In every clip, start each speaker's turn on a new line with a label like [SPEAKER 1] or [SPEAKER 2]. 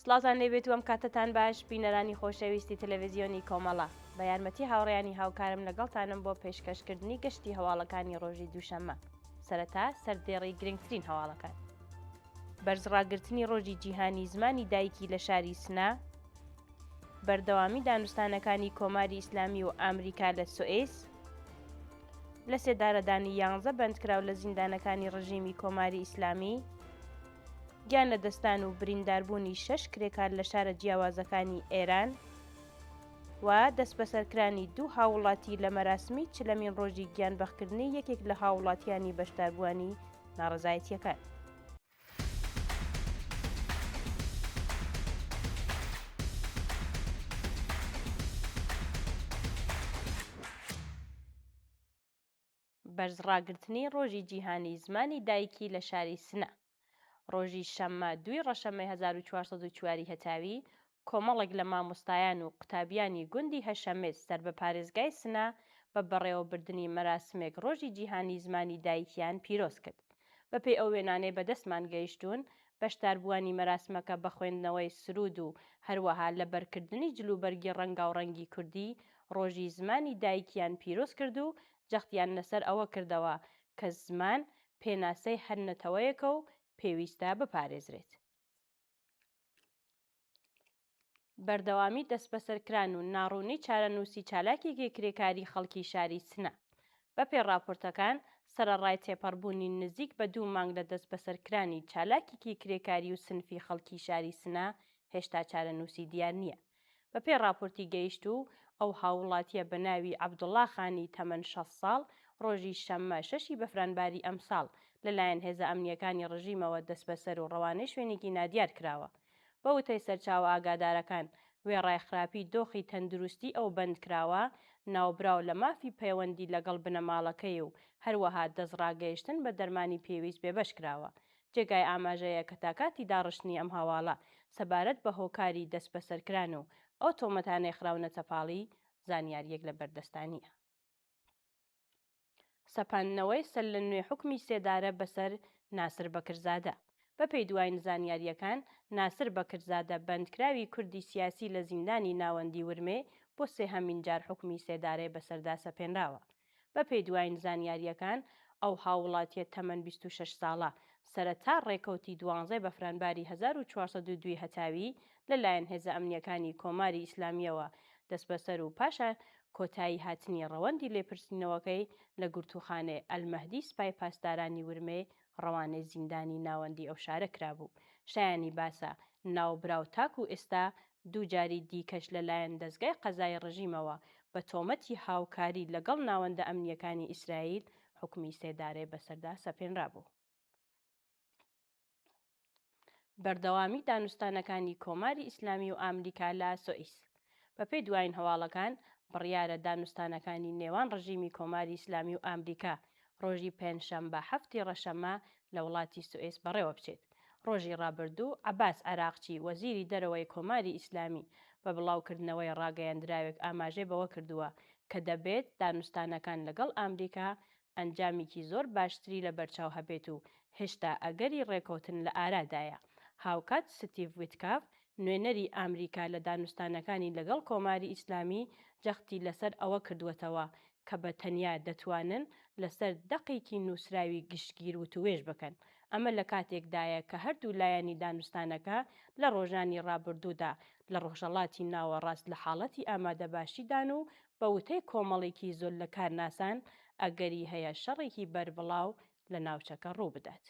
[SPEAKER 1] سڵاوتان لێبێت و ئەم کاتەتان باش بینەرانی خۆشەویستی تەلەڤیزیۆنی کۆمەڵە بە یارمەتی هاوڕێیانی هاوکارم لەگەڵتانم بۆ پێشکەشکردنی گەشتی هەواڵەکانی ڕۆژی دووشەممە سەرەتا سەردێڕی گرنگترین هەواڵەکان بەرزڕاگرتنی ڕۆژی جیهانی زمانی دایکی لە شاری سنە بەردەوامی دانوستانەکانی کۆماری ئیسلامی و ئامریکا لە سوئیس لە سێدارەدانی یانزە بەندکراو لە زیندانەکانی ڕژیمی کۆماری ئیسلامی گیان لەدەستدان و برینداربوونی شەش کرێکار لە شارە جیاوازەکانی ئێران و دەستبەسەرکرانی دوو هاووڵاتی لە مەراسمی چلەمین ڕۆژی گیانبەختکردنی یەکێک لە هاووڵاتیانی بەشداربووانی ناڕەزایەتییەکان. بەرزڕاگرتنی ڕۆژی جیهانی زمانی دایکی لە شاری سنە. ڕۆژی شەممە دووی ڕەشەمەی 1404 ی هەتاوی، کۆمەڵێک لە مامۆستایان و قوتابیانی گوندی هەشەمێت سەر بە پارێزگای سنە بە بەڕێوەبردنی مەراسمێک ڕۆژی جیهانی زمانی دایکیان پیرۆز کرد. بەپێی ئەو وێنانەی بەدەستمان گەیشتوون، بەشداربووانی مەراسمەکە بە خوێندنەوەی سروود و هەروەها لەبەرکردنی جلوبەرگی ڕەنگاوڕەنگی کوردی ڕۆژی زمانی دایکیان پیرۆز کرد و جەختیان لەسەر ئەوە کردەوە کە زمان پێناسەی هەر نەتەوەیەکە و پێویستە بپارێزرێت. بەردەوامی دەستبەسەرکران و ناڕوونی چارەنووسی چالاکێکی کرێکاری خەڵکی شاری سنە. بەپێی ڕاپۆرتەکان، سەرەڕای تێپەڕبوونی نزیک بە دوو مانگ لە دەستبەسەرکرانی چالاکێکی کرێکاری و سنفی خەڵکی شاری سنە، هێشتا چارەنووسی دیار نییە. بەپێی ڕاپۆرتی گەیشتوو، ئەو هاووڵاتییە بە ناوی عەبدوڵڵا خانی تەمەن 60 ساڵ، ڕۆژی شەممە شەشی بەفرانباری ئەمساڵ لەلایەن هێزە ئەمنییەکانی ڕژیمەوە دەستبەسەر و ڕەوانەی شوێنێکی نادیار کراوە. بە وتەی سەرچاوە ئاگادارەکان، وێڕای خراپی دۆخی تەندروستی ئەو بەندکراوە، ناوبراو لە مافی پەیوەندی لەگەڵ بنەماڵەکەی و هەروەها دەستڕاگەیشتن بە دەرمانی پێویست بێبەش کراوە. جێگای ئاماژەیە کە تا کاتی داڕشتنی ئەم هەواڵە سەبارەت بە هۆکاری دەستبەسەرکران و ئەو تۆمەتانەی خراونەتە پاڵی، زانیارییەک لە بەردەستا نییە. سەپاندنەوەی سەرلەنوێ حوکمی سێدارە بەسەر ناسر بەکرزادە. بەپێی دواین زانیارییەکان، ناسر بەکرزادە بەندکراوی کوردی سیاسی لە زیندانی ناوەندی ورمێ بۆ سێهەمین جار حوکمی سێدارەی بەسەردا سەپێنراوە. بەپێی دواین زانیارییەکان، ئەو هاووڵاتییە تەمەن 26 ساڵە، سەرەتا ڕێکەوتی دوانزەی بەفرانباری 1402 ی هەتاوی لەلایەن هێزە ئەمنییەکانی کۆماری ئیسلامییەوە دەستبەسەر و پاشان کۆتایی هاتنی ڕەوەندی لێپرسینەوەکەی لە گرتووخانەی ئەلمەهدی سپای پاسدارانی ورمێ ڕەوانەی زیندانی ناوەندی ئەو شارە کرابوو. شایانی باسە، ناوبراو تاکوو ئێستا دوو جاری دیکەش لە لایەن دەزگای قەزایی ڕژیمەوە بە تۆمەتی هاوکاری لەگەڵ ناوەندە ئەمنییەکانی ئیسراییل حوکمی سێدارەی بەسەردا سەپێنرابوو. بەردەوامی دانوستانەکانی کۆماری ئیسلامی و ئامریکا لە سوئیس. بەپێی دوایین هەواڵەکان، بڕیارە دانوستانەکانی نێوان ڕژیمی کۆماری ئیسلامی و ئامریکا ڕۆژی پێنجشەمبە حەفتی ڕەشەمە لە وڵاتی سوئیس بەڕێوە بچێت. ڕۆژی ڕابردوو عەباس عەراقچی وەزیری دەرەوەی کۆماری ئیسلامی بە بڵاوکردنەوەی ڕاگەیەندراوێک ئاماژەی بەوە کردووە کە دەبێت دانوستانەکان لەگەڵ ئامریکا ئەنجامیکی زۆر باشتری لەبەرچاو هەبێت و هێشتا ئەگەری ڕێکەوتن لە ئارادایە. هاوکات ستیڤ ویتکاف، نوێنەری ئامریکا لە دانوستانەکانی لەگەڵ کۆماری ئیسلامی جەختی لەسەر ئەوە کردووەتەوە کە بە تەنیا دەتوانن لەسەر دەقێکی نووسراوی گشتگیر وتووێژ بکەن. ئەمە لە کاتێکدایە کە هەردوو لایەنی دانوستانەکە لە ڕۆژانی ڕابردوودا لە ڕۆژهەڵاتی ناوەڕاست لە حاڵەتی ئامادەباشیدان و بە وتەی کۆمەڵێکی زۆر لە کارناسان، ئەگەری هەیە شەڕێکی بەربڵاو لە ناوچەکە ڕووبدات.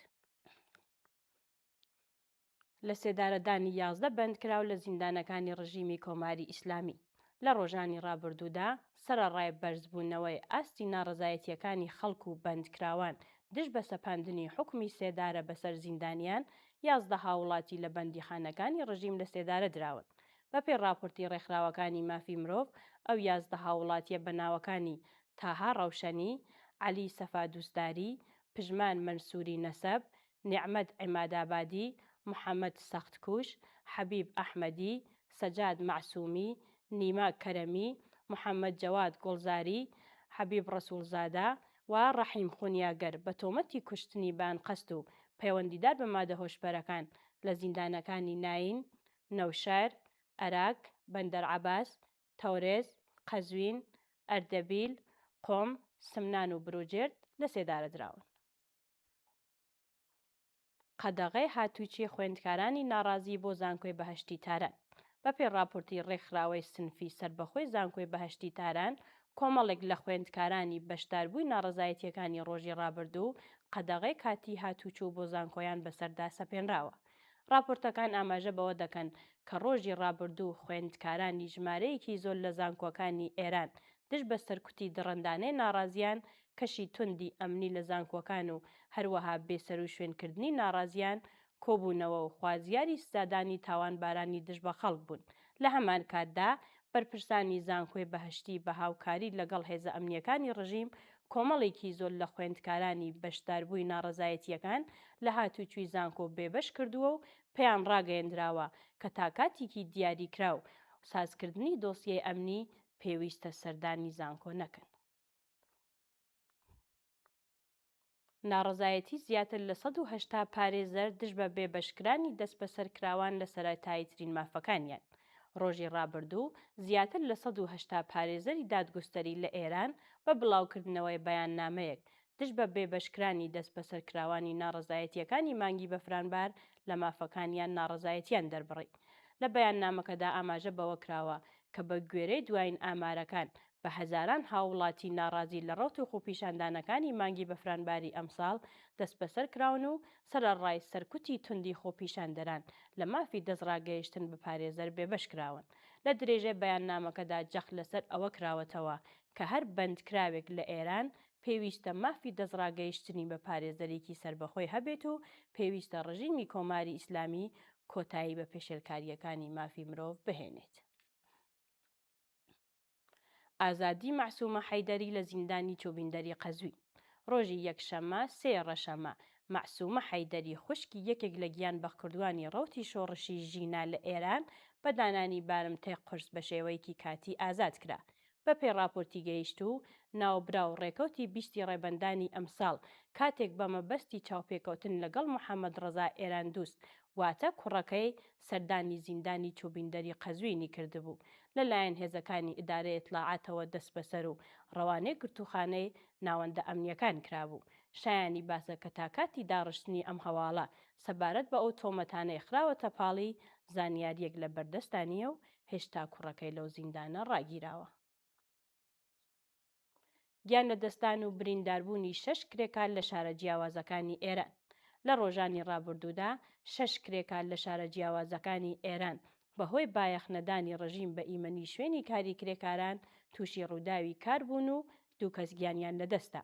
[SPEAKER 1] لەسێدارەدانی 11 بەندکراو لە زیندانەکانی ڕژیمی کۆماری ئیسلامی لە ڕۆژانی ڕابردوودا، سەرەڕای بەرزبوونەوەی ئاستی ناڕەزایەتییەکانی خەڵک و بەندکراوان دژ بە سەپاندنی حوکمی سێدارە بەسەر زیندانیان، 11 هاووڵاتی لە بەندیخانەکانی ڕژیم لەسێدارە دراون. بەپێی ڕاپۆرتی ڕێکخراوەکانی مافی مرۆڤ، ئەو 11 هاووڵاتییە بە ناوەکانی تاها ڕەوشەنی، عەلی سەفادووستداری، پژمان مەنسووری نەسەب، نیعمەت عیمادئابادی، محەمەد سەختکوش، حەبیب ئەحمەدی، سەجاد مەعسوومی، نیما کەرەمی، محەمەد جەواد گوڵزاری، حەبیب ڕەسووڵزادە و ڕەحیم خونیاگەر بە تۆمەتی کوشتنی بە ئەنقەست و پەیوەندیدار بە مادە هۆشبەرەکان لە زیندانەکانی ناین. نەوشەر، ئەراک، بەندەر عەباس، تەورێز، قەزوین، ئەردەبیل، قوم، سمنان و بروجرد لەسێدارە دراون. قەدەغەی هاتووچی خوێندکارانی ناڕازی بۆ زانکۆی بەهەشتی تاران. بەپێی ڕاپۆرتی ڕێکخراوەی سنفی سەربەخۆی زانکۆی بەهەشتی تاران، کۆمەڵێک لە خوێندکارانی بەشداربووی ناڕەزایەتییەکانی ڕۆژی ڕابردوو قەدەغەی کاتیی هاتووچۆ بۆ زانکۆیان بەسەردا سەپێنراوە. ڕاپۆرتەکان ئاماژە بەوە دەکەن کە ڕۆژی ڕابردوو خوێندکارانی ژمارەیەکی زۆر لە زانکۆکانی ئێران دژ بە سەرکوتی دڕندانەی ناڕازیان، کەشی توندی ئەمنی لە زانکۆکان و هەروەها بێسەروشوێنکردنی ناڕازیان کۆبوونەوە و خوازیاری سزادانی تاوانبارانی دژ بە خەڵک بوون. لە هەمان کاتدا بەرپرسانی زانکۆی بەهەشتی بە هاوکاری لەگەڵ هێزە ئەمنییەکانی ڕژیم کۆمەڵێکی زۆر لە خوێندکارانی بەشداربووی ناڕەزایەتییەکان لە هاتوچوی زانکۆ بێبەش کردووە و پێیان ڕاگەیەندراوە کە تا کاتیکی دیاریکراو سازکردنی دۆسیەی ئەمنی پێویستە سەردانی زانکۆ نەکەن. ناڕەزایەتی زیاتر لە 180 پارێزەر دژ بە بێبەشکرانی دەستبەسەرکراوان لە سەرەتاییترین مافەکانیان. ڕۆژی ڕابردوو زیاتر لە 180 پارێزەری دادگوستەری لە ئێران بە بڵاوکردنەوەی بەیاننامەیەک دژ بە بێبەشکرانی دەستبەسەرکراوانی ناڕەزایەتییەکانی مانگی بەفرانبار لە مافەکانیان ناڕەزایەتیان دەربڕی. لە بەیاننامەکەدا ئاماژە بەوە کراوە کە بە گوێرەی دوایین ئامارەکان بە هەزاران هاووڵاتی ناڕازی لە ڕەوت و خۆپیشاندانەکانی مانگی بەفرانباری ئەمساڵ دەستبەسەر کراون و سەرەڕای سەرکوتی توندی خۆپیشاندەران لە مافی دەستڕاگەیشتن بە پارێزەر بێبەش کراون. لە درێژەی بەیاننامەکەدا جەخت لەسەر ئەوە کراوەتەوە کە هەر بەندکراوێک لە ئێران پێویستە مافی دەستڕاگەیشتنی بە پارێزەرێکی سەربەخۆی هەبێت و پێویستە ڕژیمی کۆماری ئیسلامی کۆتایی بە پێشێلکارییەکانی مافی مرۆڤ بهێنێت. ئازادی مەعسومە حەیدەری لە زیندانی چۆبیندەری قەزوین. ڕۆژی یەکشەممە سێ ڕەشەمە، مەعسومە حەیدەری خوشکی یەکێک لە گیانبەختکردووانی ڕەوتی شۆڕشی ژینا لە ئێران بە دانانی بارمتەی قورس بە شێوەیەکی کاتی ئازاد کرا. بەپێی ڕاپۆرتی گەیشتوو، ناوبراو ڕێکەوتی بیستی ڕێبەندانی ئەمساڵ کاتێک بە مەبەستی چاوپێکەوتن لەگەڵ محەمەدڕەزا ئێراندوست واتە کوڕەکەی سەردانی زیندانی چوبیندەری قەزوینی کردبوو، لە لایەن هێزەکانی ئیدارەی ئیتڵاعاتەوە دەستبەسەر و ڕەوانەی گرتووخانەی ناوەندە ئەمنییەکان کرابوو. شایانی باسە کە تا کاتی داڕشتنی ئەم هەواڵە سەبارەت بە ئەو تۆمەتانەی خراوەتە پاڵی، زانیارییەک لە بەردەستا نییە و هێشتا کوڕەکەی لەو زیندانە ڕاگیراوە. گیانلەدەستدان و برینداربوونی شەش کرێکار لە شارە جیاوازەکانی ئێران. لە ڕۆژانی ڕابردوودا شەش کرێکار لە شارە جیاوازەکانی ئێران بەهۆی بایەخنەدانی ڕژیم بە ئیمەنی شوێنی کاری کرێکاران تووشی ڕووداوی کار بوون و دوو کەس گیانیان لەدەستدا.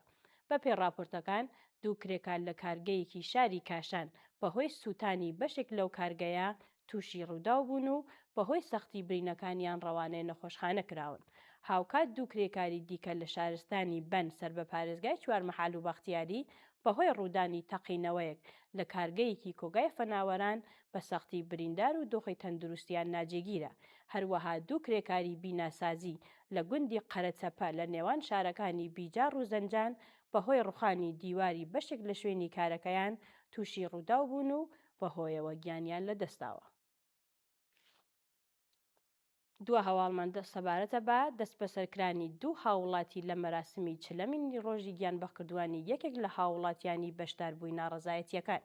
[SPEAKER 1] بەپێی ڕاپۆرتەکان دوو کرێکار لە کارگەیەکی شاری کاشان بەهۆی سووتانی بەشێک لەو کارگەیە تووشی ڕووداو بوون و بەهۆی سەختی برینەکانیان ڕەوانەی نەخۆشخانە کراون. هاوکات دوو کرێکاری دیکە لە شارستانی بەن سەر بە پارێزگای چوارمەحال و بەختیاری بەهۆی ڕوودانی تەقینەوەیەک لە کارگەیەکی کۆگای فەناوەران بە سەختی بریندار و دۆخی تەندروستیان ناجێگیرە. هەروەها دوو کرێکاری بیناسازی لە گوندی قەرەچەپە لە نێوان شارەکانی بیجاڕ و زەنجان بەهۆی ڕوخانی دیواری بەشێک لە شوێنی کارەکەیان تووشی ڕووداو بوون و بەهۆیەوە گیانیان لەدەستداوە. دوا هەواڵمان سەبارەتە بە دەستبەسەرکرانی دوو هاووڵاتی لە مەراسمی چلەمینی ڕۆژی گیانبەختکردووانی یەکێک لە هاووڵاتیانی بەشداربووی ناڕەزایەتییەکان.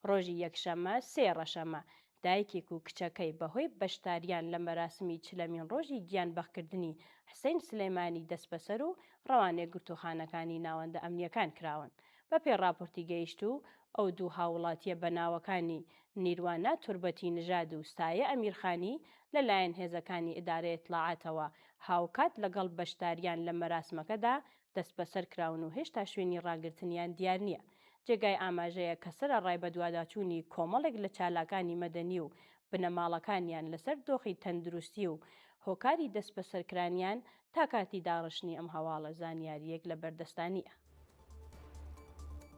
[SPEAKER 1] ڕۆژی یەکشەممە سێ ڕەشەمە، دایکێک و کچەکەی بەهۆی بەشداریان لە مەراسمی چلەمین ڕۆژی گیانبەختکردنی حسەین سلێمانی دەستبەسەر و ڕەوانەی گرتووخانەکانی ناوەندە ئەمنییەکان کراون. بەپێی ڕاپۆرتی گەیشتوو، ئەو دوو هاووڵاتییە بە ناوەکانی نیروانا توربەتی نژاد و سایە ئەمیرخانی لە لایەن هێزەکانی ئیدارەی ئیتڵاعاتەوە هاوکات لەگەڵ بەشداریان لە مەراسمەکەدا دەستبەسەر کراون و هێشتا شوێنی ڕاگرتنیان دیار نییە. جێگای ئاماژەیە کە سەرەڕای بەدواداچوونی کۆمەڵێک لە چالاکانی مەدەنی و بنەماڵەکانیان لەسەر دۆخی تەندروستی و هۆکاری دەستبەسەرکرانیان، تا کاتی داڕشتنی ئەم هەواڵە زانیارییەک لە بەردەستا نییە.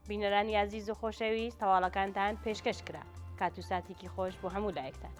[SPEAKER 1] بینەرانی ئازیز و خۆشەویست هەواڵەکانتان پێشکەش کرا. کات و ساتێکی خۆش بۆ هەموو لایەکتان.